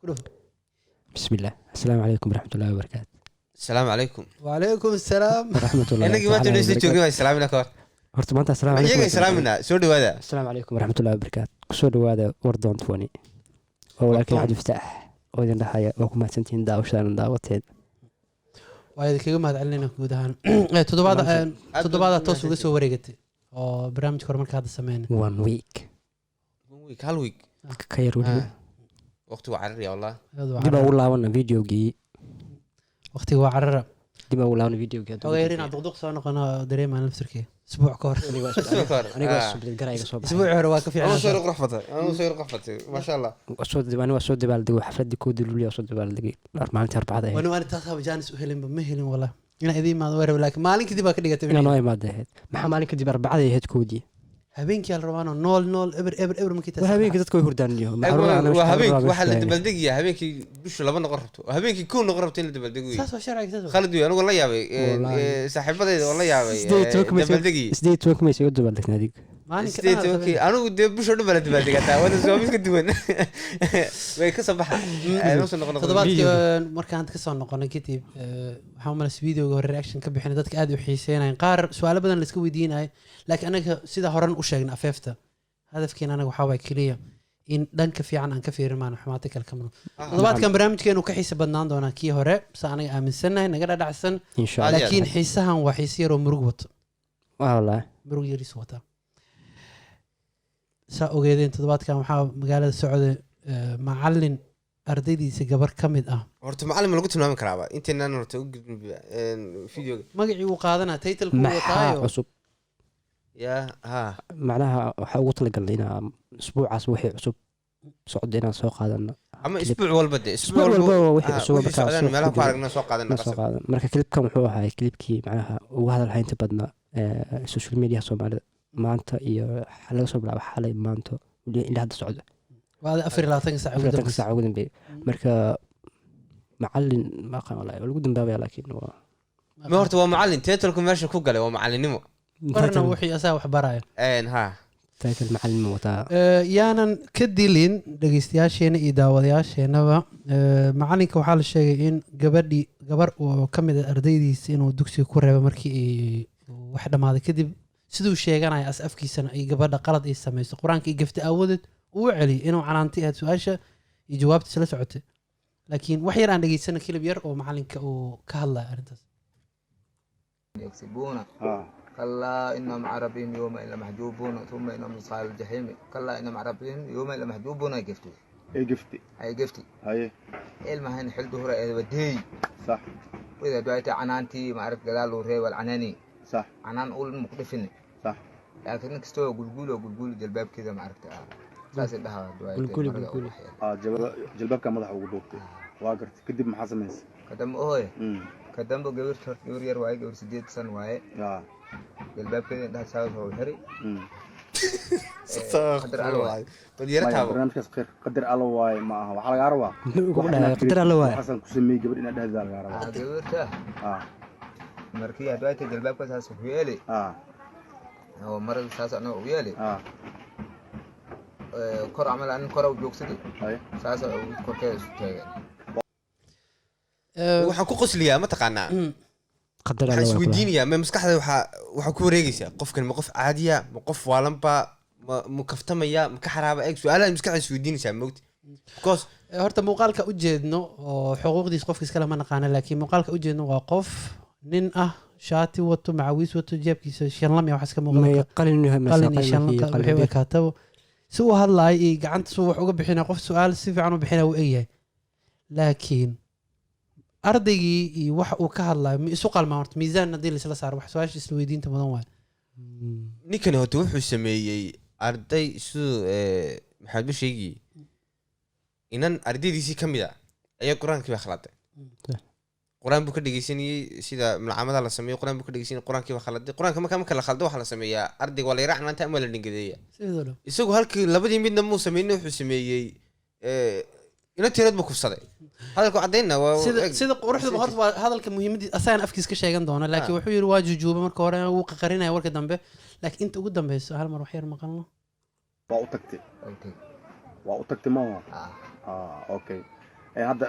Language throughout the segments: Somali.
Dhuf. Bismillah. Asalaamu calaykum waraxmatullahi wabarakaatu. Asalaamu calaykum. Wacalaykum asalaam. Waraxmatullahi Inagii maanta tacaala noo soo wabarakaatu. joogay, waa islaamina ka hor. Horta maanta asalaamu calaykum. Iyaga islaamina, soo dhawaada. Asalaamu calaykum waraxmatullahi wabarakaatu. Kusoo dhawaada Wardoon 20 oo walaalkeen Wardoon. Cabdifataax oo idin dhahaya waa ku mahadsantihiin daawashadan daawateed. Waa idinkaga mahad celinayna guud ahaan. Toddobaada Aad toddobaada baad toos uga soo wareegatay oo barnaamijka hore marka hadda sameyna. One week. One week, hal week. Ka yar weliba. Waqti waa cararaya wallah. Aad waa Dib carara. ugu laabana videogii. Waqtiga waa carara. Dib ugu laabana videogii. Xogaa yar inaan duqduq soo noqono dareemaan laftirkee isbuuc ka hor. Isbuuc ka hor. Aniga Ah. subdilgara iga soo baxay. Isbuuci hore waa ka Anuu soo fiican. yar qurux batay, anuu soo yar qurux batay, maasha Allah. Ani waa soo dabaaldegay xafladii 1-da Luuliya, soo dabaaldegay maalintii Arbacada ahayd. Wani taas jaanis u helinba, ma helin wallah. Inaan idiin imaado waa rabay, laakiin maalin kadib baa ka dhigatay. Inaa noo imaada ahayd. Maxaa maalin kadib? Arbacada ahayd 1-dii. Habeenkii al rabaano nool nool eber eber eber markii taas. Waa habeenkii dadka way hurdaan iyo Waa habeenkii waxaa la dabaaldegayaa, habeenkii bishu 2 noqon rabto, oo habeenkii 1 noqon rabto in la dabaaldego wey. Saas waa sharciga, saas waa. Khalad wey, anigu la yaabay Wallahi. Saaxiibadayda oo la yaabay 18 dabaaldegii. 18 maysa u dabaaldegna adig. Maalinka Sideed dhan tobankii anigu dee bisho dhan baa la dabaaldegaa, taa waa mid ka duwan, way ka soo baxa. Ma soo noqon noqon. Toddobaadkii Video. Markaan kasoo noqonay kadib, waxaan umalaysa videoga hore reaction ka bixinay dadka aad u xiiseynayan, qaar su-aalo badan la iska weydiinaya, laakiin anaga sida horan u sheegnay afeefta, hadafkeena anaga waxaa waay keliya in dhanka fiican aan ka fiirin, maana xumaata kale ka marno. Toddobaadkan barnaamijkeenu ka xiisa badnaan doonaa kii hore, sa anaga aaminsannahay naga dhadhacsan. Insha Allah. Aad iyo aad. Laakiin xiisahan waa xiise yaroo murug wato. Waa wallahi. Murug yariis wataa. Saa ogeedeen, toddobaadkan waxaa magaalada socday macalin ardaydiisa gabar ka mid ah. Horta macallin ma lagu tilmaami karaaba intaynaan horta u gudbin videoga? Magacii uu qaadanaa, title-ku Maxaa wataayo. cusub? Ya ha. Macnaha waxaa ugu talagalnay inaa isbuucaas wixii cusub socda inaan soo qaadano. Ama Clip. isbuuc walba de. Isbuuc walba waa wixii cusub wixii markaa socdaan suuqa meelaha ku ku jira. aragna soo qaadana. Na soo Qasab. qaadan. Marka clipkan wuxuu ahaa clipkii macnaha ugu hadal haynta badnaa social media Soomaalida maanta iyo laga soo bilaabo xalay, maanta weli ilaa hadda socda. Waa 24-ka saac ugu 24-ka dambeysa. saac ugu dambeeyay. Marka macalin ma aqaan wallahi, waa lagu dambaabaya, laakiin waa Ma horta waa macallin, title-ku meesha ku galay waa macallinimo. Barna wixii asaa wax baraya. Ha. Title macalin ma wataa. Yaanan ka dilin dhegeystayaasheena iyo daawadayaasheenaba. Macalinka waxaa la sheegay in gabadhii, gabar oo ka mid ah ardaydiisa, inuu dugsiga ku reebay markii ay wax dhammaaday kadib, siduu sheeganaya as afkiisana, ay gabadha qalad ay samayso, qur-aanka iyo gafta aawadeed uu celiyay, inuu canaantay ahayd su-aasha iyo jawaabtiisa la socotay. Laakiin wax yar aan dhegeysana, clip yar oo macalinka uu ka hadlaya arrintaas. يكسبون كلا إنهم عن ربهم يومئذ لمحجوبون ثم إنهم لصالو الجحيم كلا إنهم عن ربهم يومئذ لمحجوبون ay gaftay. Ay gaftay. Ay gaftay. Haye. Ilmahan xildu hore ee wadey. Sax. Wada duayta canaantii ma arag gadaal loo reebal canaani. Sax. Canaan ul muqdifin. Sax. Laakiin kastoo gulguul oo gulguul jalbaabkeeda ma aragta saas indhaha duayta. Gulguli, gulguli. Jalbaabka madaxa ugu duubtay, waa gartay. Kadib maxaa samaysay? Kadamba ohoy kadamba gabar horta gabar yar waaye, gabar 8 san waaye. Jalbaabkeeda indhaha saas oo xiri. Qadar Alla waaye. Bal yara Maya, taabo. Barnaamijkaas khayr qadar Alla waaye ma aha. Waxaa lagaa rabaa Ugu wax dhahay, inaad qadar Alla waaye. Waxaasaan ku sameeyey gabadh inaad dhehdaa lagaa rabaa. Gabarta markii duayta jalbaabka saas u yeeli oo marada saas anaga u yeeli kor camal anin kor u joogsaday. Haye. Saas korkeeda isu taagay. Waxaan ku qosliyaa, ma taqaanaa? Qadar Waxaan Alla waa kulaha. isweydiinayaa, ma maskaxda waxaa ku wareegaysaa qofkan ma qof caadiya, ma qof waalanba, ma kaftamaya, ma ka xaraaba? Eeg, su-aalaha maskaxda isweydiinaysaa, mogti, because Horta muuqaalka u jeedno oo xuquuqdiis qofka iskale ma naqaana, laakiin muuqaalka u jeedno waa qof nin ah, shaati wato, macawiis wato, jeebkiisa shanlam iyo waxaas ka May muuqda. Qalin inuu yahay, qalin iyo qalin shanlam qalin wixii u ekaataba. Si uu hadlayo iyo gacanta suu wax uga bixinaya, qof su-aal si fiican u bixinaya uu egyahay, laakiin ardaygii iyo waxa uu ka hadlayo ma isu qalmaa? Horta miisaan haddii laisla saaro, wax su-aasha isla weydiinta mudan waayo. Ninkani horta wuxuu sameeyey arday siduu Maxamed ba sheegiyey, inan ardaydiisii ka mid a ayaa qur-aankii baa khaladay. Qur-aan buu ka dhegeysanayey, sida mulcamada la sameeyo, qur-aan buu ka dhegeysanayey, qur-aankii baa khaladay. Qur-aanka marka la khaldo, waxaa la sameeyaa ardayga waa la yaraa canaanta ama la dhingadeeya. Sidoo dhan. Isagu halkii labadii midna muu sameynin, wuxuu sameeyey ina tirad buu kufsaday. Hadalku caddaynna waa Sida sida quruxda horta waa hadalka muhiimadii asagan afkiis ka sheegan doona, laakiin wuxuu yidhi waa jujuuba marka hore, wuu qaqarinaya warka dambe, laakiin inta ugu dambeyso hal mar wax yar maqalno. Waa u tagtay? Okay. Waa u tagtay maaha? Ah. Ah, okay. Hadda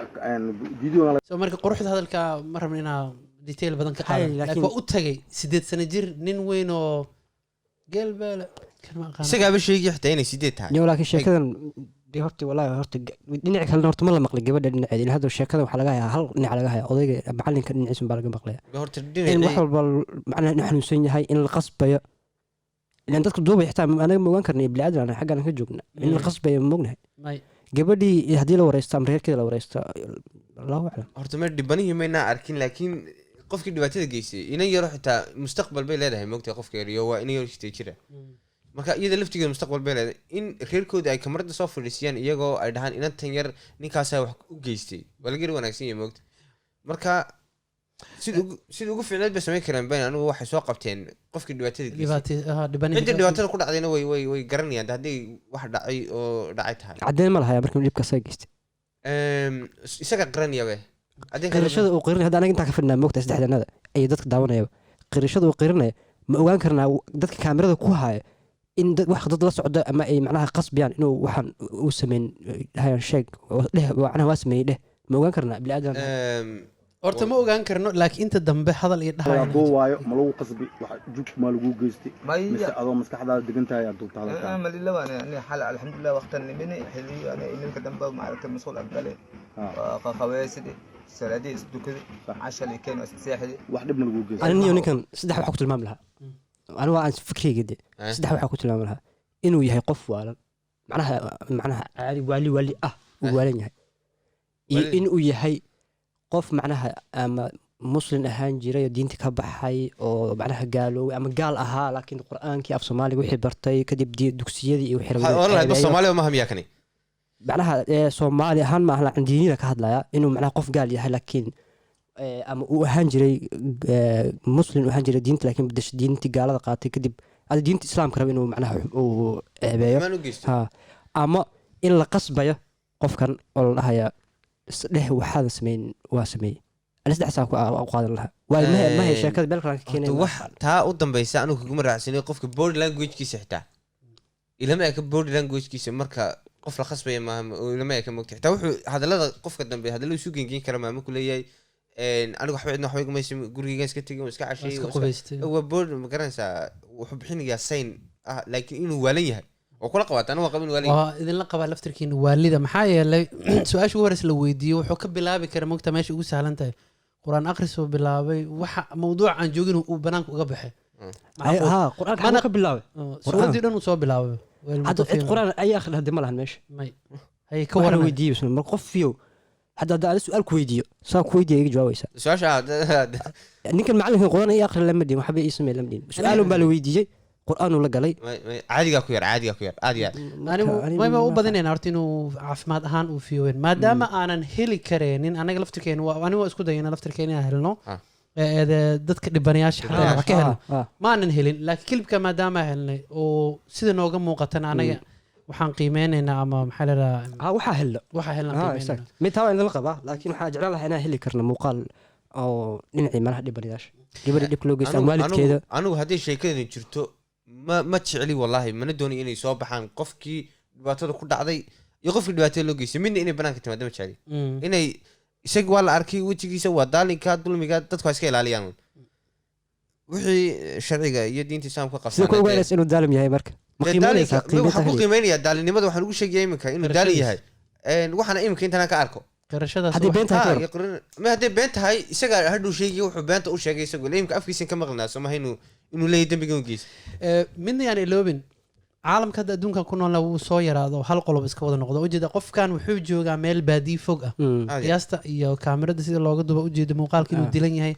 videogan So marka quruxda hadalka ma rabno inaa detail badan ka Hay, qaadan, laakiin waa u tagay 8 sano jir, nin weyn oo geel beele kan ma aqaano. Isagaaba sheegi xitaa inay 8 tahay. Yo, laakiin sheekadan dee horta wallahi horta dhinaca kalena horta ma la maqlay gabadha dhinaceeda. Ilaa hadda sheekadan waxaa laga hayaa hal dhinac laga hayaa, odayga macalinka dhinaciisa baa laga maqlaya. Horta in wax dhinacii walba macnaha inuu xanuunsan yahay, in la qasbayo, ilaan dadka duubay xitaa anaga ma ogaan karna, bini aadan xaggan ka joogna, in la qasbayo ma ognahay. May. Gabadhii haddii la wareysto ama reerkeeda la wareysto, allahu aclam. Horta ma dhibanihii maynaa arkin, laakiin qofkii dhibaatada geystay inan yaro xitaa mustaqbal bay leedahay, moogtahay? Qofka yariyo waa inan yaro 8 jira. Marka iyada laftigeeda mustaqbal bay leedahay. In reerkooda ay kamarada soo fadhiisiyaan iyagoo ay dhahaan inantan yar ninkaasaa wax u geystay, waa laga yar wanaagsan yahay, moogta? Marka sida ugu fiicneed bay samayn karaan bayn anigu waxay soo qabteen qofkii dhibaatada geystay. Dhibaatay Cidda dhibaatada ku dhacdayna way garanayaan hadday wax dhacay oo dhacay tahay. Caddeyn ma lahaya marka dhibka asaga geystay? Isaga qaranayabe. Qirashada uu qirinaya hadda anaga intaa ka fadhinaa, moogta, saddexdanada iyo dadka daawanayaba, qirashada uu qirinaya ma ogaan karnaa dadka kaamirada ku haya in dad wax dad la socdo ama ay macnaha qasbiyaan inuu waxaan uu sameyn, dhahayaan sheeg oo dheh, macnaha waa sameeyey dheh? Ma ogaan karnaa bini aadan? Horta ma ogaan karno, laakiin inta dambe hadal iyo lagaa dhahayan. Duubaayo ma lagu qasbi? Wax jug ma lagu geystay Maya. mise adoo maskaxdaada degan tahay aad duubta hadalkaa? ما لله انا يعني حال الحمد لله وقت مني حلي انا إنك دنبا معركة مسؤول أقبله. قواسدي سلادي دكدي. عشان اللي كانوا ساحلي. Wax dhib ma lagu geystay? Ani niyo ninkan saddex waxaa ku tilmaami lahaa anigu, waa aan fikriyga de. Saddex waxaa ku tilmaami lahaa: inuu yahay qof waalan, macnaha caadi waali waali ah uu waalan yahay, iyo inuu yahay qof macnaha ama muslin ahaan jiray oo diinta ka baxay oo macnaha gaaloobay ama gaal ahaa, laakiin Qur-aankii af Soomaaliga wixii bartay kadib dugsiyadii iyo wixii Waxaad oran lahayd ba ceebeeyo. Soomaaliya ma hamiyaa kani? Macnaha Soomaali ahaan ma aha, laakiin diinida ka hadlaya, inuu macnaha qof gaal yahay, laakiin ama uu ahaan jiray muslim, uu ahaan jiray diinta, laakiin bedesha diintii gaalada qaatay kadib, ada diinta Islaamka raba inuu macnaha uu ceebeeyo. Xumaan u geysto. Ha, ama in la qasbayo qofkan oo la dhahaya dheh waxaadan sameyn waa sameeyey. Ani saddex saa ku qaadan lahaa. Waayo mahe sheekada meel kalaan ka keenay. Horta wax taa u dambaysa anigu kuguma raacsanay. Qofka body languagekiisa xitaa ilama eka, body languagekiisa marka qof la khasbaya maaha, ilama eka, mogta? Xitaa wuxuu hadallada qofka dambe hadalladu isu gengeyn kara maama ku leeyahay anigu waxba cidna waxba iguma haysan, gurigeygan iska tegay, waan iska casheeyey, iska waan qubaystay. Waa body, ma garanaysaa, wuxuu bixinayaa sign ah, laakiin inuu waalan yahay oo kula qabaata anigu waa qaba inuu waalan yahay. Waa idinla qabaa laftirkiina waalida, maxaa yeelay su-aasha ugu horeysa la weydiiyo wuxuu ka bilaabi kara, mogta, meesha ugu sahlan tahay, Qur-aan akhrisuu bilaabay, waxa mawduuc aan joogin uu banaanka uga baxay. Macquul. Ha, Qur-aanka xaguu ka bilaabay? Oo, suuraddii dhan uu soo bilaabay. Hadda cid Qur-aan ay akhri hadda ma lahan meesha. May hay ka Waxaan waran weydiiyey isna mar qof fiyow hadda ada su-aal ku weydiiyo, saa ku weydiiya, iga jawaabaysa. Su-aasha Ninkan macalinkan Qur-aan ii akhri lama dhihin, waxba ii samey lama dhihin, su-aalun baa la weydiiyey, Qur-aanuu la galay. Caadigaa ku yar, caadigaa ku yar, aad iyo aad. Anigu mayba u badinayna horta inuu caafimaad ahaan uu fiyowen, maadaama aanan heli kareenin anaga laftirkeena. Anigu waa isku dayana laftirkeena inaan helno dadka dhibanayaasha xataa wax ka helno, ma aanan helin. Laakiin clipka maadaama helnay oo sida nooga muuqatana, anaga waxaan qiimeynaynaa ama maxaa la dhahaa Ha, waxaa helno. Waxaa helnaan qiimeynayna. Exact. Mid taa waa idinla qabaa, laakiin waxaa jeclaan lahaa inaan heli karno muuqaal oo dhinacii malaha dhibanayaasha, gabadha dhibka loo geysta ama waalidkeeda. Anigu hadday sheekadani jirto ma jecli wallahi, mana doonay inay soo baxaan qofkii dhibaatada ku dhacday iyo qofkii dhibaatada loo geystay midna inay banaanka timaado ma jecli. Inay isaga waa la arkay wejigiisa, waa daalinka dulmiga, dadku ha iska ilaaliyaan wixii sharciga iyo diinta Islaamka Sida ku qabsaan. ogaanaysa inuu daalim yahay marka ma qiimeynaysaa qiimeynta Waxaan ku heli? qiimeynayaa daalinimada, waxaan ugu sheegaya iminka inuu daalin Qirashadiisa. yahay. Waxaana iminka intaan ka arko. Qirashadaas Haddii been tahay Ha, ka waran? iyo ma hadday been tahay isaga hadhuu sheegay wuxuu beenta u sheegay isagu, ila iminka afkiisan ka maqlinaa soo maha inuu leeyahay dembigan u geysta. Midna yaan iloobin, caalamka hadda adduunkan ku noolna wuu soo yaraado, hal qolob iska wada noqdo. Ujeeda qofkan wuxuu joogaa meel baadiyi fog ah. Aad iyo Qiyaasta iyo kaamirada sida looga duba, ujeeda muuqaalka inuu dilan yahay,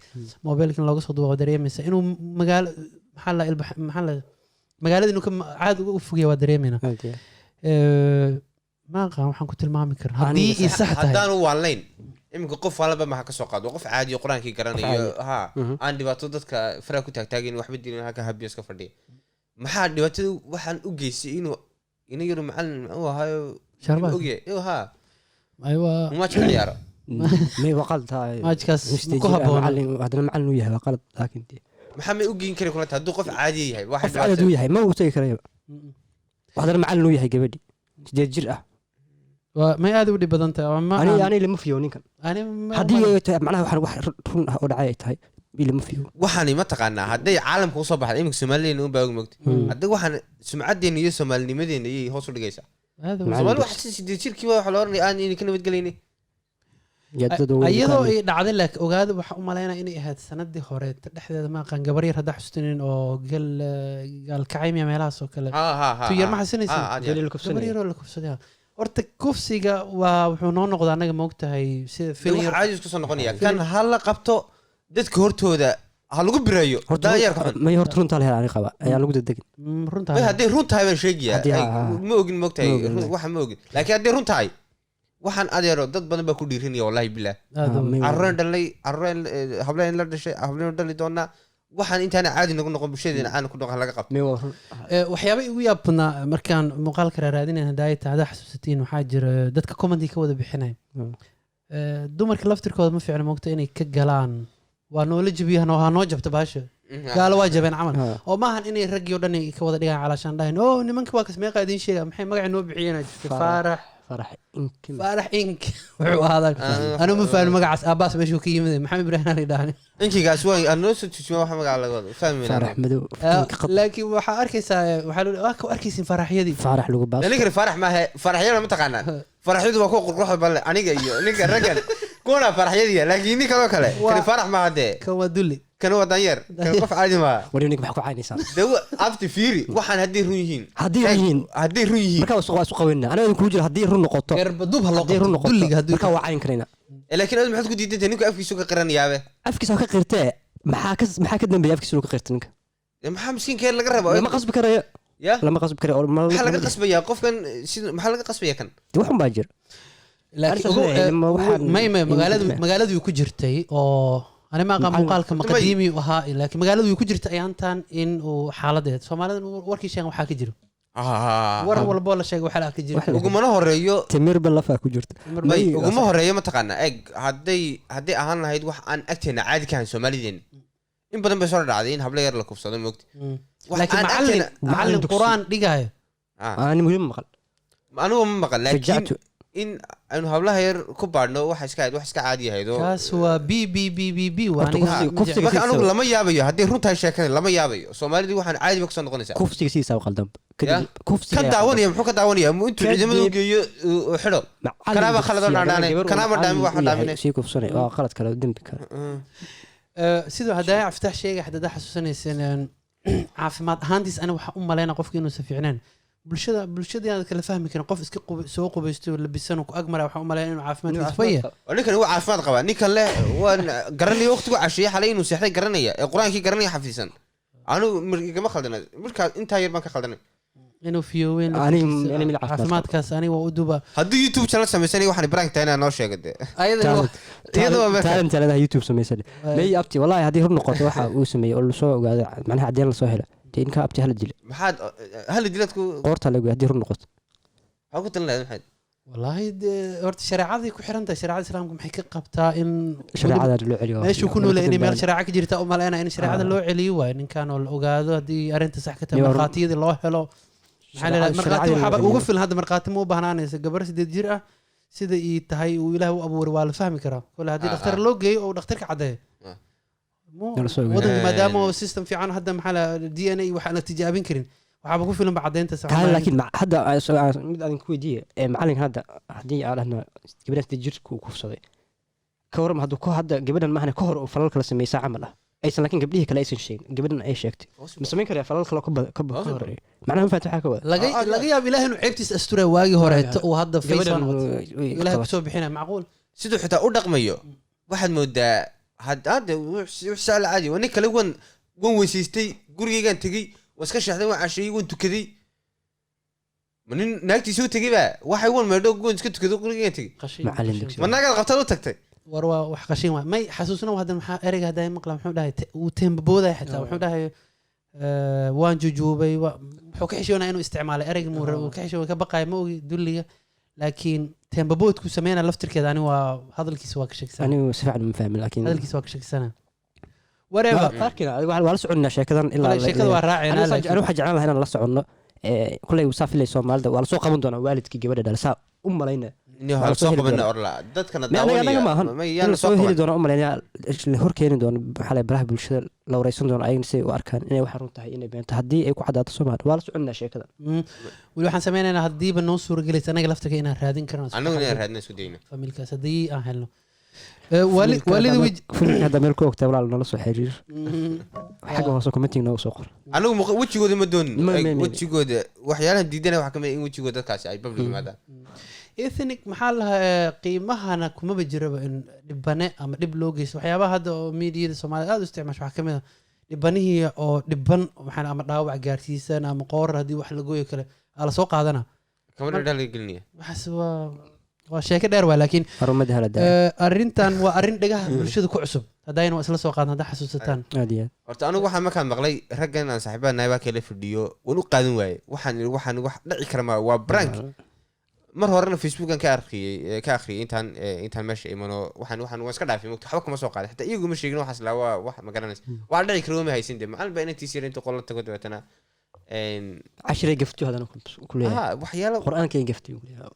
mobilkan looga soo duba, waa dareemaysa inuu magaalo maxaa la ilbax maxaa la magaalada inuu ka caad uga fogaya, waa dareemayna. Aad iyo. Ma aqaan waxaan ku tilmaami karna haddii Aniga ii sax tahay. Haddaanu waalayn iminka qof waalaba maxaa ka soo qaado? Qof caadi oo Qur-aankii garanayo, ha, aan dhibaato dadka faraha ku taagtaagin, waxba dilin, halka habiyo iska fadhiya, maxaa dhibaatada waxaan u geystay inuu ina yaru macalin uu ahaayo? Sharbaad. Ogyahay inuu ha aywa maaj ka ciyaaro. May waa qalad tahay. Maajkaas ma ku Jir ah, habboona. Macallin haddana macallin uu yahay waa qalad, laakiin dee Maxaa may u geyn kari kulanta hadduu qof caadi yahay? Waxa Qof caadi uu yahay ma uu tagi karayba, haddana macallin uu yahay gabadhi 8 jir ah. May aad u dhib badan tahay oo ma Ani ani lama fiyo ninkan. Ani haddii ay tahay, macnaha waxaan wax run ah oo dhacay ay tahay, ilama fiyo. Waxaani ma taqaanaa, hadday caalamka usoo baxday, iminka Soomaaliyeena un baa og, mogta. Hadda waxaan sumcaddeena iyo Soomaalinimadeena ayay hoos u dhigaysaa. Aad Macallin Soomaali dugsi. wax si 8 jirkiiba waxa la oranaya aan idinka nabadgelayni. Yaa dad waaweyn Iyadoo ku ay dhacday, laakiin ogaada, waxaa u malaynaya inay ahayd sanadii hore dhexdeeda, ma aqaan, gabar yar haddaa xasuustinin oo gal gaalkacaymiya meelahaas oo kale. Ha ha ha Tu yar ma xasinaysid? Ha, aad iyo aad. Daliil Gabar kufsanaya. yaroo la kufsaday. Horta kufsiga waa wuxuu noo noqdaa annaga, maogtahay, sida Dee filin wax yar. Caadi isku soo noqonaya kan ha la qabto, dadka hortooda ha lagu bireeyo. Horta Daanyeerka xun. May, horta runtaa la hela ani qaba ayaan lagu degdegin. Runtaa. May, hadday run tahay baan sheegayaa. Ma ogin, maogtahay. Ma ogin. Waxa ma ogin, laakiin hadday run tahay, waxaan adeero dad badan baa ku dhiirinaya, wallahi bilah. Aad May. Carruureen dhalay, carruureen, hableen la dhashay, hableen dhali doonaa. Waxaan intaana caadi nagu noqon, bulshadeena caadi ku noqon, laga qabto. May, waa run. Waxyaaba igu yaab badnaa markaan muuqaalka raaraadinayn hadaayata, haddaa xasuusatiin, waxaa jira dadka commenti ka wada bixinaya. Dumarka laftirkooda ma fiicna, moogta, inay ka galaan waa noola jabiya, ha noo jabto baasha, gaalo waa jabeen camal. Oo maahan inay raggii oo dhan ay ka wada dhigaan, calaashaan dhahayn oo nimanka waa kas meeqa idiin sheega, maxay magaca noo bixiyeen jirta? Faarax. Faarax. Farax inkim. Faarax Ink wuxuu ahaadaa. Anigu ma fahmin magacaas aabbaas meeshuu ka yimid, Maxamed Ibrahim aan idhaahne. Inkigaas waa aan noo soo tujimaa waxa magaca laga wado fahmayna. Faarax madow inka qad. Laakiin waxaa arkaysaa, waxaa waa ka arkaysin faraxyadii. Faarax lagu baas. Ninkani Faarax maahe, faraxyada ma taqaanaa? Faraxyadu waa kuwa qurquruxda balle, aniga iyo ninka raggan kuwana faraxyadiya, laakiin nin kaloo kale kani Faarax maaha dee. Kan waa dulli. Kani waa danyeer, kani qof caadi maaha. Wari ninka maxaa ku caynaysaa? De abti fiiri, waxaan hadday run yihiin. Haddii run yihiin. Hadday run yihiin. Marka waa isu qaweynaa, aniga idin kugu jira, haddii run noqoto. Garba dub ha loo Haddii run qabto noqoto dulliga hadduu marka waa cayn karaynaa. Laakiin adigu maxaad ku diidantahay? Ninku afkiisu ka qiranayaabe. Afkiisa ha ka qirtee, maxaa ka dambeeya afkiisa inuu ka qirta ninka? Maxaa miskiinkeer laga rabaa? Lama qasbi karayo. Ya. Lama qasbi karayo oo Maxaa laga qasbayaa qofkan? Sida maxaa laga qasbayaa kan? Dee waxun baa jira. Laakiin Arrintaas leeyahay, may magaaladu way ku jirtay oo ani ma aqaan muuqaalka ma qadiimi u ahaa, laakiin magaaladu way ku jirtay ayaantan in uu xaaladeed Soomaalidan warkii sheegan waxaa ka jiro, war walboo la sheegay waxaa ka jiro. Ugumana horeeyo. Timir ba lafaa ku jirta. May, uguma horeeyo, mataqaanaa. Eeg, hadday ahaan lahayd wax aan agteena caadi ka ahayn, Soomaalideena in badan bay soo dhacday in hablo yar la kufsado, moogta. Wax Laakiin aan macallin macallin dugsi. Quraan dhigaayo. Ani muhiim maqal. Anigu ma maqal, laakiin Rajactu. in aynu hablaha yar ku baadhno waxa iska ahayd wax iska caadi ahayd oo Kaas waa b b b b b waa Horta aniga kufsiga Marka anigu lama yaabayo hadday run tahay sheekada, lama yaabayo. Soomaalidii waxaan caadi ba kusoo noqonaysaa. Kufsiga sidiisa u qaldan kadib Ya? Kufsiga Kan ayaa qaldan. daawanaya muxuu ka daawanaya? Intuu Kadib- ciidamada u geeyo uu xidho. Macallin Kanaaba dugsi khalad oo haddana dhaadhaanay. gabar uu Kanaaba macallin dhaamin, waxa u yahay dhaaminay. sii kufsanay waa qalad kale oo dembi kale. Sidoo haddaa Iftaax sheegay, haddaa xasuusanayseen, caafimaad ahaantiis ani waxaa u malaynaa qofka inuusan fiicnayn. Bulshada aan kala fahmi karin, qof iska soo qubaysto, labisan oo ku agmara, waxaa u malaynaa inuu caafimaadkiisa faya. Oo ninkan wuu caafimaad qabaa, ninkan leh waan garanaya waqtigu casheeye xalay inuu seexday garanaya, ee Qur-aankii garanaya xafiisan. Anigu igama khaldana markaa, intaa yar baan ka khaldanay. Inuu fiyoweyn Ani mid caafimaad qabo. Caafimaadkaas aniga waa u duba. Haddii YouTube channel samaysanay, waxaan prank tahay inaa noo sheego dee. Ayada Iyada waa marka- Talent leedahay, YouTube samaysan. May abti, wallahi haddii run noqoto waxa uu sameeyey oo lasoo ogaado, macnaha cadeen lasoo helo, dee inka abti hala dilo. Maxaad hala dilaad ku Qoorta lagu haddii run noqoto. Maxaa ku talin lahayd, maxaad? Wallaahi dee, horta shareecadii ku xiran tahay, shareecada Islaamka maxay ka qabtaa in Shareecada loo celiyo. Meeshuu ku noolay inay meel shareeca ka jirta u malaynaa, in shareecada loo celiyo waayo ninkan oo la ogaado haddii arrinta sax ka tahay, markhaatiyadii loo helo, maxaa la yidhahdaa, markhaati Shareecadii waxaaba loo uga celiyo. filan hadda, markhaati ma u baahnaanaysa. Gabar 8 jir ah sida ii tahay uu Ilaah u abuuray waa la fahmi karaa kole haddii dhakhtar loo geeyo oo dhakhtarka caddeeyo. Nala soo ogaado. Wadanka maadaama oo system fiican hadda, maxaa la DNA waxaan la tijaabin karin, waxaaba ku filan ba caddeynta sax. Taa laakiin hadda mid adin ku weydiiye ee macalinka, hadda haddii aan dhahno gabadhan 8 jirka uu kufsaday, ka waram hadduu ko hadda gabadhan maahane ka hor uu falal kala sameeyay saa camal ah, aysan laakiin gabdhihii kale aysan sheegin, gabadhan ay sheegtay, ma samayn karaya falal kale oo ka horeeya? Macnaha ma fahamtay waxaa ka wada? Laga yaabo Ilaah inuu ceebtiisa asturay waagii horeeto uu hadda face Gabadhan on wato. Ilaah kusoo bixinaya macquul. Siduu xitaa u dhaqmayo waxaad moodaa hadda wux saal caadi waa. Nin kale wan weysaystay, gurigaygaan tegey, waan iska sheexday, waan casheeyey, waan tukaday. Ma nin naagtiisa u tegey ba waxay wan meedho, wan iska tukaday, gurigaygaan tegey. Qashin, Macallin qashin. dugsi. Ma naagaad qabtaad u tagtay? War waa wax qashin waay. May xasuusna hadda maxaa ereyga haddaa maqla, muxuu dhahay? Wuu teembaboodaya xitaa, wuxuu dhahay waan jujuubay, wuxuu ka xishoonaya inuu isticmaalay ereyga uu ka xishoon ka baqaya, ma ogi dulliga, laakiin teembaboodku sameynaya laftirkeeda ani waa hadalkiisa waa ka sheegsana. Anigu si fiican uma fahmin laakiin Hadalkiisa waa ka sheegsana, whatever. Waa arkina, adiga waa la soconnaa sheekadan ilaa Walahi sheekada waa raacayna. Anigu Laakiin waxaan jeclaan lahaa inaan la soconno. Kuley saa filay Soomaalida waa lasoo qaban doonaa waalidkii gabadha dhalay, saa u malayna. Inay Waa la soo soo heli qabana doonaa. orla dadkana Anaga maahan ma in yaan la soo soo heli qaban. doono umaleynaya, la hor keeni doono, maxaa la baraha bulshada la wareysan doono ayagana si ay u arkaan inay waxa run tahay, inay beento. Haddii ay ku cadaato Soomaali waa la soconaa sheekada. Weli waxaan sameynaynaa, haddiiba noo suuragelaysa anaga laftaga inaan raadin karno Annagu inaan raadina isku dayno. Familkaas haddii aan helno. Waalida wij Familka hadda meel ku ogtaa, walaal, nala soo xiriir. Xagga hoose commenting nooga soo qor. Anigu wejigooda ma doonin. Ma- Wejigooda waxyaalahan diidana waxaa kamid ah in wejigooda dadkaasi ay public yimaadaan. Ethnic maxaa lahaa, qiimahana kumaba jiraba in dhibane ama dhib loo geysto. Waxyaabaha hadda oo miidiyada Soomaalida aad u isticmaasho waxaa kamid ah dhibanihii oo dhiban, maxaa ama dhaawac gaarsiisan ama qoorar haddii wax la gooyo kale aa lasoo qaadana. Kamar dhaa laga gelinaya. Waxaas waa sheeko dheer waa, laakiin Harumada hala daaya. Arrintan waa arrin dhagaha bulshada ku cusub. Haddayna waa isla soo qaadan haddaa xasuusataan. Aad iyo aad. Horta anigu waxaan markaan maqlay raggan aan saaxiibada nahay baa kala fadhiyo, waan u qaadan waaye. Waxaan iri, waxaan wax dhici kara ma waa prank. Mar horena Facebookan ka akhriyay intaan meesha imano. Waxaan waan iska dhaafay mogta, waxba kuma soo qaaday, xitaa iyagu ma sheegin. Waxaas laa waa wax ma garanaysa, wax dhici kara ma haysan de. Macalin baa inantiisa yar intuu qola tago dabeetana Cashiray gaftiyo haddana ku leeyahay. Waxyaalo Qur-aankay gaftiyo ku leeyahay.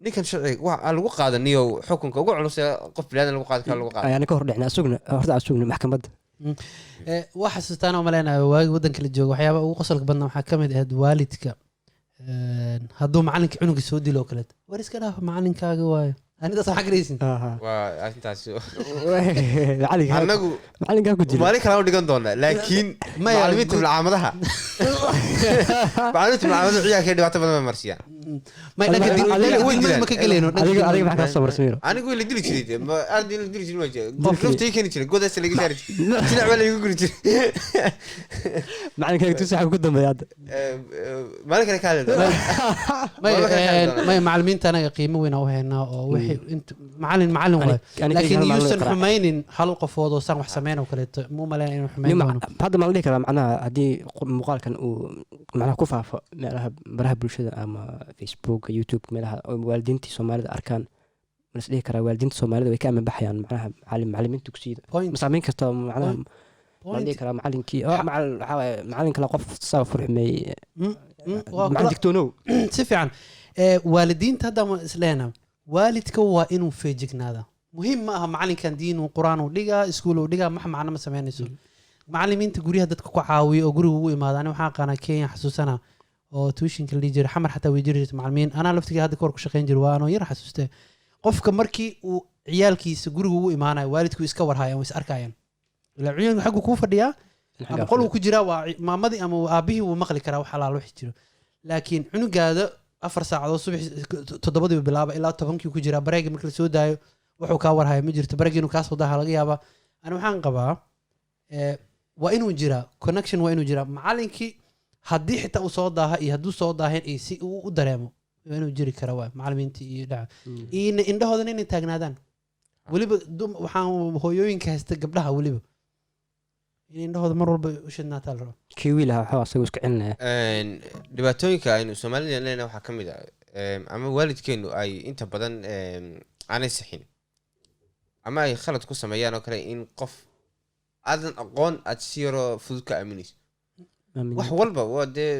Ninkan sharciga wax aan lagu qaadaniyo, xukunka ugu culus ee qof biniaadan lagu qaadi karo lagu qaado. Ayaana ka hor dhicna, asugna horta asugna maxkamadda. Waa xasuustaan oo maleynayo waagi waddanka la joogo, waxyaaba ugu qosolka badnaa waxaa ka mid ahayd waalidka hadduu macalinka cunuga soo dilo oo kaleeto, "War iska dhaaf, macalinkaaga waayo." Anidaas waxaa garaysin. Waa arrintaasi. Macalinka Annagu macalinkaa ku jira. Maalin kale u dhigan doonaa, laakiin Maya, macalimiinta bilcaamadaha ciyaalka dhibaato badan bay marsiyaan. May dhanka Way diinmada dilaan. ma ka gelayno dhanka Adiga diinmada. Adiga maxaa kaa soo marsamiro? Anigu way la dili jiray dee, arday la dili jiray ma jira. Qofkii- Lufta ii keeni jiray, godaas laga saari jiray, jinac baa laigu guri jiray. Macalinkaaga tusi xagga ku dambeeya hadda. Maalin kale ka hadli doonaa. May Waa ka hadli doonaa. May, macalimiinta anaga qiimo weyn aan u haynaa oo wixii int macalin macalin waayo, laakiin Hal maalin yuusan qaraac. xumaynin hal qofood oo san wax sameyn oo kaleeto muu maleyn inuu xumayn doono. Hadda ma la dhihi karaa, macnaha haddii muuqaalkan uu macnaha ku faafo meelaha baraha bulshada ama Facebook, YouTube, meelaha oo waalidiintii Soomaalida arkaan, ma las dhihi karaa waalidiinta Soomaalida way ka aman baxayaan macnaha macalimiinta dugsiyada? Point. Ma saameyn karta macnaha, ma la Point. dhihi karaa macalinkii oo waxaa waaye macalin kale qof saa furxumeeyey? Waa Macalin digtoonow. Si fiican. Waalidiinta hadda ma isleena, waalidka waa inuu feejignaada. Muhiim ma aha macalinkan diin uu qur-aan uu dhigaa, iskuul uu dhigaa, max macno ma sameynayso. Macalimiinta guryaha dadka ku caawiyo oo guriga ugu imaada, ani waxaan aqaanaa Kenya xasuusana oo tuitionka la dhihi jiray, Xamar xataa way jiri jirtay macalimiin. Anaa laftigii hadda kahor ku shaqayn jiray, waa anoo yar xasuuste. Qofka markii uu ciyaalkiisa guriga ugu imaanayo, waalidku iska warhayan, way is arkayaan, ilaa ciyaalku xaggu kuu fadhiyaa ama qol uu ku jiraa, waa maamadii ama aabihii wuu maqli karaa wax alaal wixii jiro. Laakiin cunugaada 4 saacadood, subax 7-dii bilaaba ilaa 10-kii ku jiraa, bareega marka la soo daayo wuxuu kaa warhaya ma jirto, bareega inuu kaa soo daaha laga yaabaa. Ani waxaan qabaa waa inuu jiraa connection, waa inuu jiraa macalinkii haddii xitaa uu soo daaha iyo hadduu soo daahin iyo si uu u dareemo waa inuu jiri kara. Waa macalimiintii iyo dhaca iyo indhahoodana inay taagnaadaan weliba waxaan hooyooyinka haysta gabdhaha weliba in indhahooda mar walba u shidnaataa la rabaa. Kii wiil ahaa waxaa asagoo iska celinaya. Dhibaatooyinka aynu Soomaalida leenahay waxaa ka mid ah ama waalidkeenu ay inta badan aanay sixin ama ay khalad ku sameeyaan oo kale, in qof aadan aqoon aad si yaroo fudud ka aaminayso wax walba. Waa dee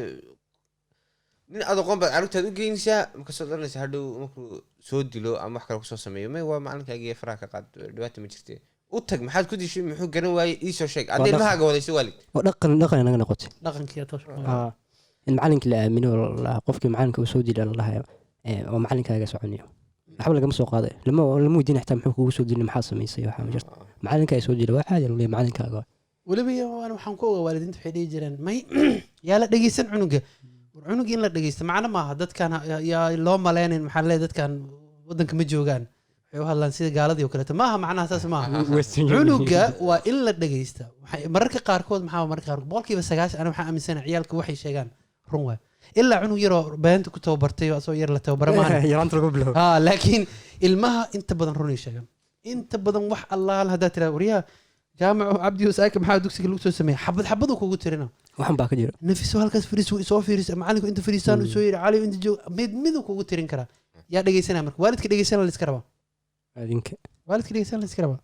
nin aad aqoon baad carruurtaad u geynaysaa, markaasaad oranaysa hadhow markuu soo dilo ama wax kale kusoo sameeyo, "May, waa macalinkaagii, faraha ka qaad, dhibaata ma jirte, u tag, maxaad ku dishay, muxuu garan waayey, ii soo sheeg." Haddii ilmahaaga wadayso waalid. Oo dhaqan dhaqan naga noqotay. Dhaqankii tosh. In macalinkii la aamino oo qofkii macalinka uu soo dila la dhahayo oo macalinkaaga soconayo, waxba lagama soo qaaday, lama weydiin xitaa muxuu kugu soo dilay, maxaa samaysay, waxaa ma jirto. Macalinka ay soo dila waa caadi la leeyahay macalinkaaga. Weliba ana waxaan ku ogaa waalidiinta waxay dhihi jireen, "May, yaa la dhegeysan cunuga." War cunuga in la dhegeysto macno maaha. Dadkan yaa loo maleynin, maxaa leeyahay, dadkan waddanka ma joogaan, waxay u hadlaan sida gaaladii oo kaleeto. Maaha, macnaha saas maaha. Cunuga waa in la dhegeysta. Mararka qaarkood, maxaa mararka qaarkood 90% ana waxaan aaminsanahay ciyaalka waxay sheegaan run waay, ilaa cunug yaroo beenta ku tababartay oo asagoo yar la tababara maahan. Yaraanta lagu bilow. Ha, laakiin ilmaha inta badan runay sheegaan inta badan. Wax allaal haddaad tiraa, "Waryaha Jaamaco Cabdi Saaka, maxaa dugsiga lagu soo sameeyey?" Xabad xabaduu kugu tirina. Waxan baa ka jira. Nafiso halkaas fariis soo fiiris, macalinku inta fariistaan uu soo yiri, Cali inta joog, mid miduu kugu tirin karaa. Yaa dhegeysanaya marka? Waalidka dhegeysana la iska rabaa. Adinka. Waalidka dhegeysana la iska rabaa.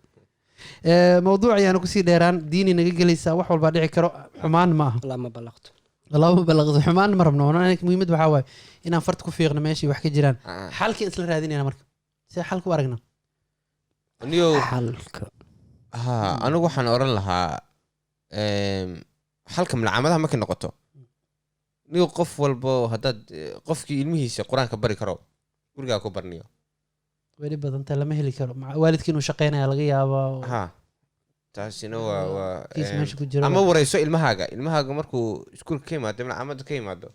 Mawduuc ayaana kusii dheeraan, diini naga gelaysaa, wax walbaa dhici karo, xumaan ma aha. Allahuma ballaqtu. Allahuma ballaqtu. Xumaan ma rabno. Muhiimad waxaa waaye inaan farta ku fiiqno meeshii wax ka jiraan, xalkii isla raadinayna marka. See xalka u aragna? Niyo. Xalka. Ha, anigu waxaan oran lahaa, xalka malcaamadaha markay noqoto, niyo, qof walbo haddaad qofkii ilmihiisa Qur-aanka bari karo, gurigaa ku barniyo. Weli badanta lama heli karo. Waalidkii inuu shaqeynaya laga yaabaa oo Ha, taasina waa kiis meesha ku jiro. Ama wareyso ilmahaaga markuu iskuulka ka yimaado, malcaamada ka yimaado,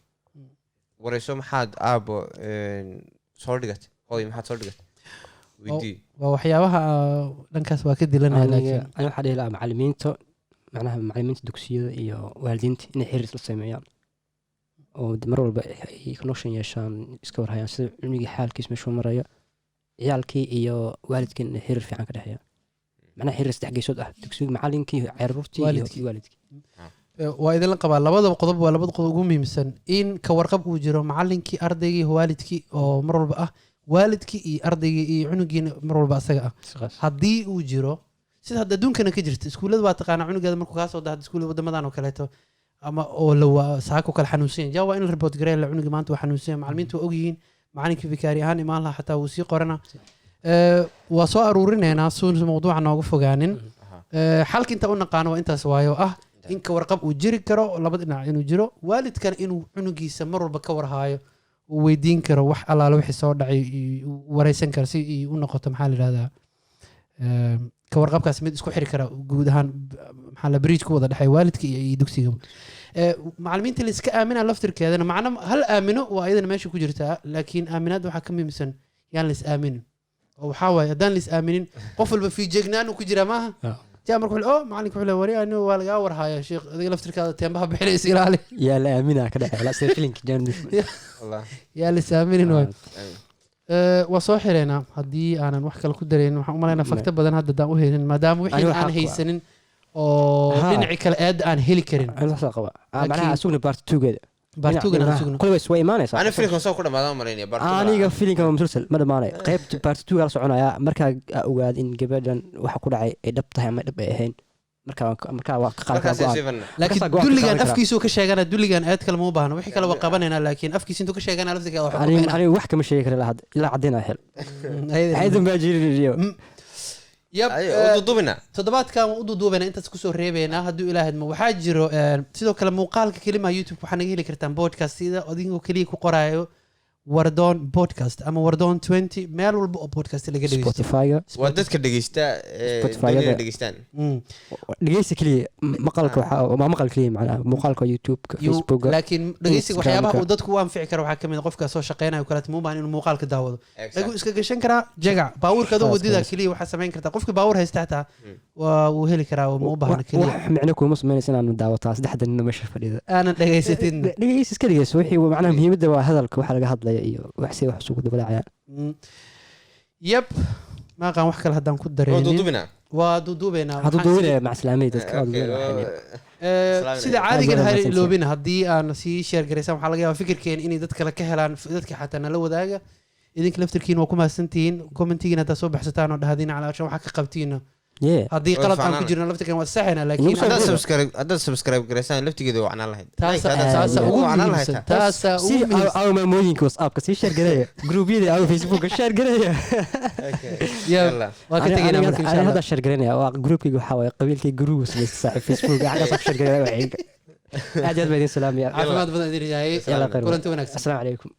wareyso: "Maxaad, aabo, soo dhigatay? Hooy, maxaad soo dhigatay?" Weydii. Waa waxyaabaha dhankaas waa ka dilanaya. Aniga laakiin aniga waxaa dhihi lahaa macallimiinta, macnaha macallimiinta dugsiyada iyo waalidiinta, inay xiriir isla sameeyaan oo mar walba ay connection yeeshaan, iska warhayaan sida cilmigii xaalkiis meeshuu marayo, ciyaalkii iyo waalidkii inay xiriir fiican ka dhexeeya, macnaha xiriir saddex geesood ah: dugsiga, macallinkii, caruurtii iyo Waalidkii. iyo waalidkii. Waa idinla qabaa. Labada qodob waa labada qodob ugu muhiimsan, in ka warqab uu jiro macalinkii, ardaygii, waalidkii oo mar walba ah, waalidkii iyo ardaygii iyo cunugiina mar walba asaga ah. Sidaas. Haddii uu jiro sida hadda adduunkana ka jirta, iskuullada waa taqaanaa, cunugeeda markuu kaa soo dahdo iskuullada waddamadan oo kaleeto ama oo la waa saako kale xanuunsan yahay, waa in la report gareeya la cunuga maanta waa xanuunsan yahay. Macallimiintu waa ogyihiin, macalinkii vikaari ahaan imaan lahaa xataa wuu sii qorana. Waa soo aruurinaynaa suun mawduuca nooga fogaanin. Xalka inta u naqaano waa intaas waayo ah in ka warqab uu jiri karo labada dhinac, inuu jiro waalidkana inuu cunugiisa mar walba ka warhaayo, uu weydiin karo wax allaale wixii soo dhacay iyo uu wareysan karo, si ay u noqoto, maxaa la yidhahdaa, ka warqabkaas mid isku xiri kara guud ahaan, maxaa la bridge ku wada dhexeeya waalidka iyo dugsiga. Macallimiinta la iska aamina laftirkeedana, macna hal aamino waa iyadana meesha ku jirtaa, laakiin aaminaadda waxaa ka muhiimsan yaan la is aaminin, oo waxaa waaye haddaan la is aaminin, qof walba fiijegnaan uu ku jiraa maaha. Jaa marka wuxuu, oh, macalinka wuxuu leeyahay, wari anigu waa lagaa warhaaya sheekh, adiga laftirkaada teembaha bixinaysa, ilaali. Yaa la aaminaa ka dhexeeya sida filimka Jan. Wallah. Yaa la is aaminin waay. Waa soo xireynaa haddii aanan wax kale ku daraynin. Waxaan u malaynaa fakta badan hadda haddaan u helin, maadaama wixii Aniga aan haysanin oo dhinaci kale aad aan heli karin. Aniga saas qaba. Macnaha asugna part 2-geeda. Part 2-gana aan sugno. Kulli way imaanaysaa. Ani filimkan soo ku dhamaada malaynaya part two. Aniga filimka waa musalsal, ma dhamaanayo. Qaybta part 2 la soconaya markaa aa ogaad in gabadhan waxa ku dhacay ay dhab tahay ama dhab ay ahayn, markaa waa ka qaadan karaa markaas go'aan. Seven. Laakiin Markaasaa go'aan ka dulligan qaadan karaa. afkiisuu ka sheegana, dulligan aad kale ma u baahno, wixii kale waa qabanaynaa, laakiin afkiisa intuu ka sheegana laftiga wax ku bixina. Aniga wax kama sheegi kara ilaa hadda, ilaa caddeyn hel. Aydan baa jirin iyo Yab. Ayo, u dudubina. Toddobaadkan waan u duuduubaynaa, intaas kusoo reebaynaa hadduu Ilaah idmo. Waxaa jiro sidoo kale muuqaalka kelimaha YouTube waxaa naga heli kartaan podcast sida adigoo keliya ku qoraayo Wardoon Podcast ama Wardoon 20, meel walba oo podcast laga dhegeysto. Spotify-ga. Waa dadka dhegeysta Spotify-yada. doonaya dhegeystaan. Dhegeysta keliya, maqalka waxaa waa maqal keliya, macnaha muuqaalka YouTube-ka, Facebook-ga. Laakiin dhegeysiga waxyaabaha Instagram-ka. uu dadku u anfici karo waxaa kamid ah qofka soo shaqeynayo kaleeto ma u baahan inuu muuqaalka daawado, dhaguu iska gashan karaa jagac baabuurka adoo Khalas, wadida khalas. keliya. Waxaa samayn kartaa qofka baabuur haysta xataa waa uu heli karaa oo ma u baahna keliya. Wax micno kuuma sameynaysa inaan daawataa saddexda nina meesha fadhida. Aanan dhegaysatin. Dhegeysa, iska dhegeyso wixii, macnaha muhiimadda waa hadalka waxa laga hadlaya iyo wax si wax isugu dabadhacayaan. Yab, maaqaan wax kale haddaan ku waa dareenin. Dudubina. Waa duuduubeynaa. Hadduu duubinaya macslaamay dadka waa Okay, duubinaya. Salaam sida alaykum. caadigan Aad ha baad mahadsantihiin. iloobina haddii aan sii share garaysaan, waxaa laga yaabaa fikirkeen inay dad kale ka helaan, dadka xataa nala wadaaga. Idinka laftirkiin waa ku mahadsantihiin. Commentigiin haddaa soo baxsataan oo dhahdiin calaashan waxaa ka qabtiina, haddii Way qalad aan ku fiicnaan. jirno laftirkeen waa saxayna, laakiin Nagu soo Haddaad subscribe, haddaad subscribe garaysaan laftigeeda waa wacnaan lahayd. taasa Like, haddaad taasa subscribe ugu waa wacnaan lahayd muhiimsan taa. taasa ugu si muhiimsan. Aw maamooyinka WhatsAppka sii share gareeya, gruubyada aw Facebooka share gareeya. Okay. Yab, Yalla. waa ka tegaynaa marka insha Aniga Allah. hadda share gareynaya waa gruupkayga, waxaa waaye qabiilkay gruup samaysta saaxiib Facebook, xaggaas ku share gareeya. Waxay aad iyo aad baa idin salaamaya. Caafimaad badan idin rajaayay. Yalla, khayr. Kulanti wanaagsan. Asalaamu calaykum.